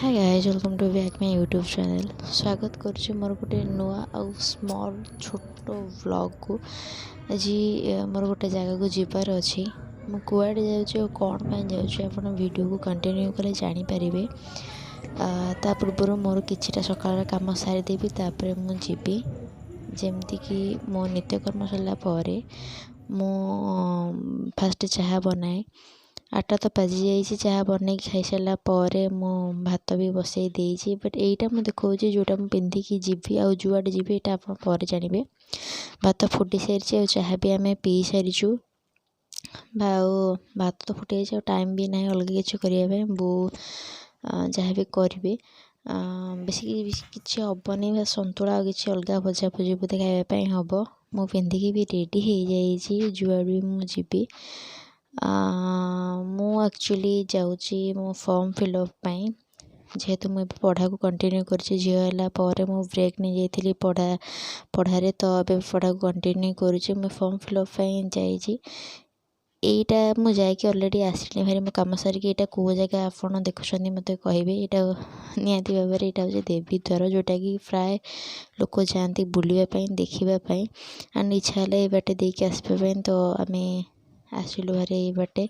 Hi guys, welcome to back my YouTube channel। ସ୍ୱାଗତ କରୁଛି ମୋର ଗୋଟେ ନୂଆ ଆଉ ସ୍ମଲ୍ ଛୋଟ ଭ୍ଲଗ୍କୁ। ଆଜି ମୋର ଗୋଟେ ଜାଗାକୁ ଯିବାର ଅଛି। ମୁଁ କୁଆଡ଼େ ଯାଉଛି ଆଉ କ'ଣ ପାଇଁ ଯାଉଛି, ଆପଣ ଭିଡ଼ିଓକୁ କଣ୍ଟିନ୍ୟୁ କଲେ ଜାଣିପାରିବେ। ତା ପୂର୍ବରୁ ମୋର କିଛିଟା ସକାଳର କାମ ସାରିଦେବି, ତାପରେ ମୁଁ ଯିବି। ଯେମିତିକି ମୋ ନିତ୍ୟକର୍ମ ସରିଲା ପରେ ମୁଁ ଫାଷ୍ଟ ଚାହା ବନାଏ। 8ଟା ତ ବାଜିଯାଇଛି। ଚାହା ବନେଇକି ଖାଇସାରିଲା ପରେ ମୁଁ ଭାତ ବି ବସେଇ ଦେଇଛି। ବଟ୍ ଏଇଟା ମୁଁ ଦେଖାଉଛି ଯେଉଁଟା ମୁଁ ପିନ୍ଧିକି ଯିବି ଆଉ ଯୁଆଡ଼େ ଯିବି, ଏଇଟା ଆପଣ ପରେ ଜାଣିବେ। ଭାତ ଫୁଟି ସାରିଛି ଆଉ ଚାହା ବି ଆମେ ପିଇ ସାରିଛୁ। ଆଉ ଭାତ ତ ଫୁଟିଯାଇଛି, ଆଉ ଟାଇମ୍ ବି ନାହିଁ ଅଲଗା କିଛି କରିବା ପାଇଁ। ବୋଉ ଯାହା ବି କରିବେ, ବେଶୀ କିଛି ହେବନି, ସନ୍ତୁଳା ଆଉ କିଛି ଅଲଗା ଭଜା ଭୁଜି ବୋଧେ ଖାଇବା ପାଇଁ ହେବ। ମୁଁ ପିନ୍ଧିକି ବି ରେଡ଼ି ହେଇଯାଇଛି। ଯୁଆଡ଼େ ବି ମୁଁ ଯିବି, ମୁଁ ଆକ୍ଚୁଆଲି ଯାଉଛି ମୋ ଫର୍ମ ଫିଲ୍ଅପ୍ ପାଇଁ। ଯେହେତୁ ମୁଁ ଏବେ ପଢ଼ାକୁ କଣ୍ଟିନ୍ୟୁ କରିଛି, ଝିଅ ହେଲା ପରେ ମୁଁ ବ୍ରେକ୍ ନେଇଯାଇଥିଲି ପଢ଼ାରେ, ତ ଏବେ ପଢ଼ାକୁ କଣ୍ଟିନ୍ୟୁ କରୁଛି। ମୁଁ ଫର୍ମ ଫିଲ୍ଅପ୍ ପାଇଁ ଯାଇଛି। ଏଇଟା ମୁଁ ଯାଇକି ଅଲରେଡ଼ି ଆସିଲି ଭାରି ମୋ କାମ ସାରିକି। ଏଇଟା କେଉଁ ଜାଗା ଆପଣ ଦେଖୁଛନ୍ତି, ମୋତେ କହିବେ। ଏଇଟା ନିହାତି ଭାବରେ ଏଇଟା ହେଉଛି ଦେବୀ ଦ୍ୱାର, ଯେଉଁଟାକି ପ୍ରାୟ ଲୋକ ଯାଆନ୍ତି ବୁଲିବା ପାଇଁ, ଦେଖିବା ପାଇଁ, ଆଣ୍ଡ ଇଚ୍ଛା ହେଲେ ଏଇ ବାଟେ ଦେଇକି ଆସିବା ପାଇଁ। ତ ଆମେ ଆସିଲୁ ଭାରି ଏଇ ବାଟେ।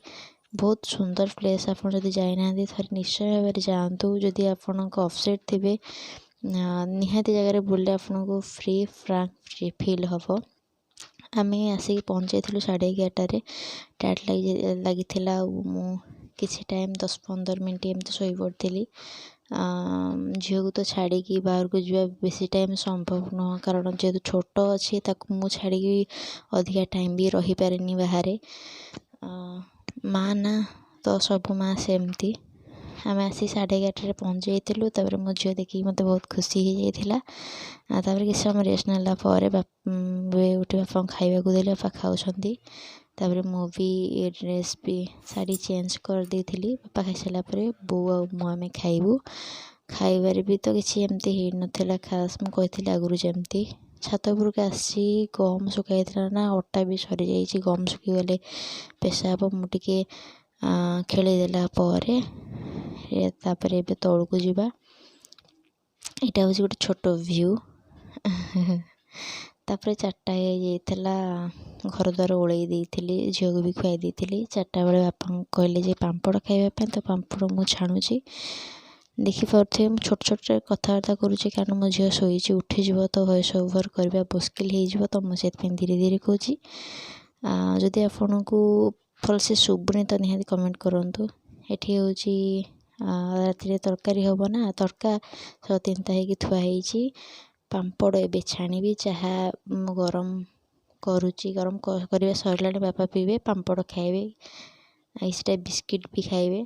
ବହୁତ ସୁନ୍ଦର ପ୍ଲେସ୍। ଆପଣ ଯଦି ଯାଇନାହାନ୍ତି, ଥରେ ନିଶ୍ଚୟ ଭାବରେ ଯାଆନ୍ତୁ। ଯଦି ଆପଣଙ୍କ ଅପସେଟ୍ ଥିବେ, ନିହାତି ଜାଗାରେ ବୁଲିଲେ ଆପଣଙ୍କୁ ଫ୍ରି ଫ୍ରାଙ୍କ ଫ୍ରି ଫିଲ୍ ହେବ। ଆମେ ଆସିକି ପହଞ୍ଚିଯାଇଥିଲୁ 11:30ରେ। ଟାୟାର୍ଡ଼ ଲାଗିଥିଲା ଆଉ ମୁଁ କିଛି ଟାଇମ୍ 10-15 ମିନିଟ୍ ଏମିତି ଶୋଇପଡ଼ିଥିଲି। ଝିଅକୁ ତ ଛାଡ଼ିକି ବାହାରକୁ ଯିବା ବେଶୀ ଟାଇମ୍ ସମ୍ଭବ ନୁହଁ, କାରଣ ଯେହେତୁ ଛୋଟ ଅଛି, ତାକୁ ମୁଁ ଛାଡ଼ିକି ଅଧିକା ଟାଇମ୍ ବି ରହିପାରେନି ବାହାରେ। ମା' ନା ତ ସବୁ ମା' ସେମିତି। ଆମେ ଆସି 11:30ରେ ପହଞ୍ଚି ଯାଇଥିଲୁ। ତାପରେ ମୋ ଝିଅ ଦେଖିକି ମୋତେ ବହୁତ ଖୁସି ହେଇଯାଇଥିଲା। ତାପରେ କିଛି ସମୟ ରେଷ୍ଟ ନେଲା ପରେ ଉଠି ବାପାଙ୍କୁ ଖାଇବାକୁ ଦେଲି। ବାପା ଖାଉଛନ୍ତି। ତାପରେ ମୁଁ ବି ଡ୍ରେସ୍ ବି ଶାଢ଼ୀ ଚେଞ୍ଜ କରିଦେଇଥିଲି। ବାପା ଖାଇସାରିଲା ପରେ ବୋଉ ଆଉ ମୁଁ ଆମେ ଖାଇବୁ। ଖାଇବାରେ ବି ତ କିଛି ଏମିତି ହେଇନଥିଲା ଖାସ୍, ମୁଁ କହିଥିଲି ଆଗରୁ ଯେମିତି। ଛାତ ଉପରକୁ ଆସିଛି, ଗହମ ଶୁଖା ହେଇଥିଲା ନା, ଅଟା ବି ସରିଯାଇଛି। ଗହମ ଶୁଖିଗଲେ ପେଶା ହେବ। ମୁଁ ଟିକେ ଖେଳେଇ ଦେଲା ପରେ ତାପରେ ଏବେ ତଳକୁ ଯିବା। ଏଇଟା ହେଉଛି ଗୋଟେ ଛୋଟ ଭ୍ୟୁ। ତାପରେ 4ଟା ହେଇଯାଇଥିଲା। ଘର ଦ୍ୱାର ଓଳେଇ ଦେଇଥିଲି, ଝିଅକୁ ବି ଖୁଆଇ ଦେଇଥିଲି। 4ଟା ବେଳେ ବାପାଙ୍କୁ କହିଲେ ଯେ ପାମ୍ପଡ଼ ଖାଇବା ପାଇଁ, ତ ପାମ୍ପଡ଼ ମୁଁ ଛାଣୁଛି। ଦେଖିପାରୁଥିବେ, ମୁଁ ଛୋଟ ଛୋଟ କଥାବାର୍ତ୍ତା କରୁଛି, କାରଣ ମୋ ଝିଅ ଶୋଇଛି, ଉଠିଯିବ ତ ଭଏସ୍ ଓଭର୍ କରିବା ମୁସ୍କିଲ ହେଇଯିବ। ତ ମୁଁ ସେଥିପାଇଁ ଧୀରେ ଧୀରେ କହୁଛି। ଯଦି ଆପଣଙ୍କୁ ଭଲସେ ଶୁଭୁନି ତ ନିହାତି କମେଣ୍ଟ କରନ୍ତୁ। ଏଠି ହେଉଛି ରାତିରେ ତରକାରୀ ହେବ ନା, ତଡ଼କା ସହ ତିନିଟା ହେଇକି ଥୁଆ ହେଇଛି। ପାମ୍ପଡ଼ ଏବେ ଛାଣିବି। ଚାହା ମୁଁ ଗରମ କରୁଛି, ଗରମ କରିବା ସରିଲାଣି। ବାପା ପିଇବେ, ପାମ୍ପଡ଼ ଖାଇବେ, କିଛିଟା ବିସ୍କିଟ୍ ବି ଖାଇବେ।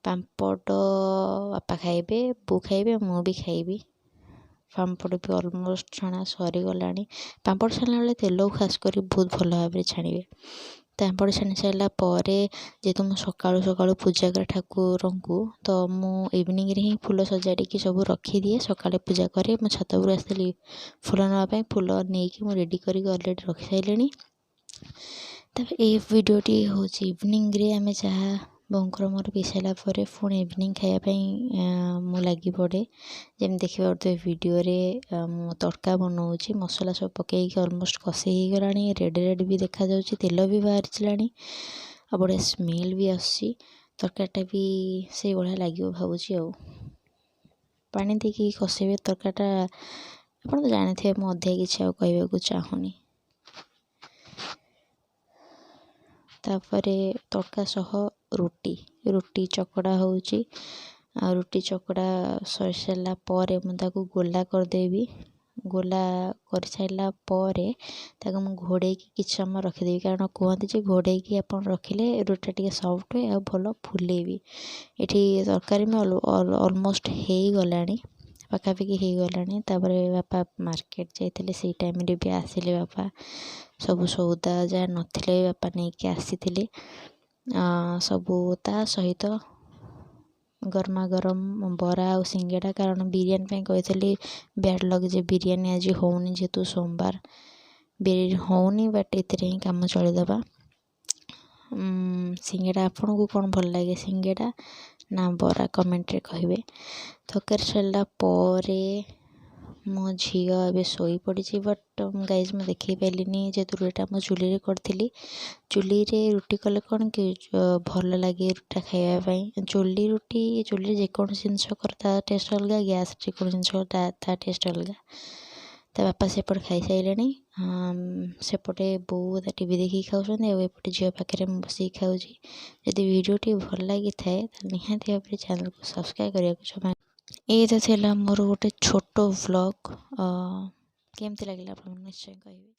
ପାମ୍ପଡ଼ ବାପା ଖାଇବେ, ବୋଉ ଖାଇବେ, ମୁଁ ବି ଖାଇବି। ପାମ୍ପଡ଼ ବି ଅଲମୋଷ୍ଟ ଛଣା ସରିଗଲାଣି। ପାମ୍ପଡ଼ ଛାଣିଲା ବେଳେ ତେଲକୁ ଖାସ କରି ବହୁତ ଭଲ ଭାବରେ ଛାଣିବେ। ପାମ୍ପଡ଼ ଛାଣି ସାରିଲା ପରେ, ଯେହେତୁ ମୁଁ ସକାଳୁ ସକାଳୁ ପୂଜା କରେ ଠାକୁରଙ୍କୁ, ତ ମୁଁ ଇଭିନିଂରେ ହିଁ ଫୁଲ ସଜାଡ଼ିକି ସବୁ ରଖିଦିଏ, ସକାଳେ ପୂଜା କରେ। ମୁଁ ଛାତ ଉପରୁ ଆସିଥିଲି ଫୁଲ ନେବା ପାଇଁ। ଫୁଲ ନେଇକି ମୁଁ ରେଡ଼ି କରିକି ଅଲରେଡ଼ି ରଖିସାରିଲିଣି। ତାପରେ ଏଇ ଭିଡ଼ିଓଟି ହେଉଛି ଇଭିନିଂରେ। ଆମେ ଚାହା ବୋଉଙ୍କର ମୋର ପିଇ ସାରିଲା ପରେ ପୁଣି ଇଭିନିଂ ଖାଇବା ପାଇଁ ମୁଁ ଲାଗି ପଡ଼େ। ଯେମିତି ଦେଖିପାରୁଥିବେ ଭିଡ଼ିଓରେ, ମୁଁ ତଡ଼କା ବନଉଛି। ମସଲା ସବୁ ପକେଇକି ଅଲମୋଷ୍ଟ କଷି ହେଇଗଲାଣି, ରେଡ଼ି ରେଡ଼ି ବି ଦେଖାଯାଉଛି, ତେଲ ବି ବାହାରିଲାଣି ଆଉ ବଢ଼ିଆ ସ୍ମେଲ୍ ବି ଆସୁଛି। ତରକାରୀଟା ବି ସେଇଭଳିଆ ଲାଗିବ ଭାବୁଛି। ଆଉ ପାଣି ଦେଇକି କଷେଇବେ ତରକାରୀଟା, ଆପଣ ତ ଜାଣିଥିବେ, ମୁଁ ଅଧିକା କିଛି ଆଉ କହିବାକୁ ଚାହୁଁନି। ତାପରେ ତଡ଼କା ସହ ରୁଟି ଚକଡ଼ା ହେଉଛି। ଆଉ ରୁଟି ଚକଡ଼ା ସରିସାରିଲା ପରେ ମୁଁ ତାକୁ ଗୋଲା କରିଦେବି। ଗୋଲା କରିସାରିଲା ପରେ ତାକୁ ମୁଁ ଘୋଡ଼େଇକି କିଛି ସମୟ ରଖିଦେବି, କାରଣ କୁହନ୍ତି ଯେ ଘୋଡ଼େଇକି ଆପଣ ରଖିଲେ ରୁଟିଟା ଟିକେ ସଫ୍ଟ ହୁଏ ଆଉ ଭଲ ଫୁଲେ ବି। ଏଠି ତରକାରୀ ବି ଅଲମୋଷ୍ଟ ହେଇଗଲାଣି, ପାଖାପାଖି ହେଇଗଲାଣି। ତାପରେ ବାପା ମାର୍କେଟ ଯାଇଥିଲେ, ସେଇ ଟାଇମ୍ରେ ବି ଆସିଲେ ବାପା। ସବୁ ସଉଦା ଯାହା ନଥିଲେ ବାପା ନେଇକି ଆସିଥିଲେ ସବୁ, ତା ସହିତ ଗରମା ଗରମ ବରା ଆଉ ସିଙ୍ଗଡ଼ା, କାରଣ ବିରିୟାନୀ ପାଇଁ କହିଥିଲି। ବ୍ୟାଡ଼ ଲକ୍ ଯେ ବିରିୟାନୀ ଆଜି ହେଉନି, ଯେହେତୁ ସୋମବାର ବିରିୟାନୀ ହେଉନି, ବଟ୍ ଏଥିରେ ହିଁ କାମ ଚଳିଦେବା। ସିଙ୍ଗଡ଼ା। ଆପଣଙ୍କୁ କ'ଣ ଭଲ ଲାଗେ, ସିଙ୍ଗଡ଼ା ନା ବରା, କମେଣ୍ଟରେ କହିବେ। ତରକାରୀ ସରିଲା ପରେ ମୋ ଝିଅ ଏବେ ଶୋଇପଡ଼ିଛି। ବଟ୍ ଗାଇଜ୍, ମୁଁ ଦେଖେଇ ପାରିଲିନି, ଯେହେତୁ ରୁଟିଟା ମୁଁ ଚୁଲିରେ କରିଥିଲି। ଚୁଲିରେ ରୁଟି କଲେ କ'ଣ କି ଭଲ ଲାଗେ ରୁଟିଟା ଖାଇବା ପାଇଁ। ଚୁଲି ରୁଟି, ଚୁଲିରେ ଯେକୌଣସି ଜିନିଷ କର, ତା ଟେଷ୍ଟ ଅଲଗା। ଗ୍ୟାସ୍ରେ ଯେକୌଣସି ଜିନିଷ କର, ତା ଟେଷ୍ଟ ଅଲଗା। ତା ବାପା ସେପଟେ ଖାଇସାରିଲେଣି, ସେପଟେ ବୋଉ ତା ଟିଭି ଦେଖିକି ଖାଉଛନ୍ତି ଆଉ ଏପଟେ ଝିଅ ପାଖରେ ମୁଁ ବସିକି ଖାଉଛି। ଯଦି ଭିଡ଼ିଓଟି ଭଲ ଲାଗିଥାଏ, ତାହେଲେ ନିହାତି ଭାବରେ ଚ୍ୟାନେଲକୁ ସବସ୍କ୍ରାଇବ୍ କରିବାକୁ ଜମା। ଏଇ ତ ଥିଲା ମୋର ଗୋଟେ ଛୋଟ ଭ୍ଲଗ୍। କେମିତି ଲାଗିଲା, ଆପଣମାନେ ନିଶ୍ଚୟ କହିବେ।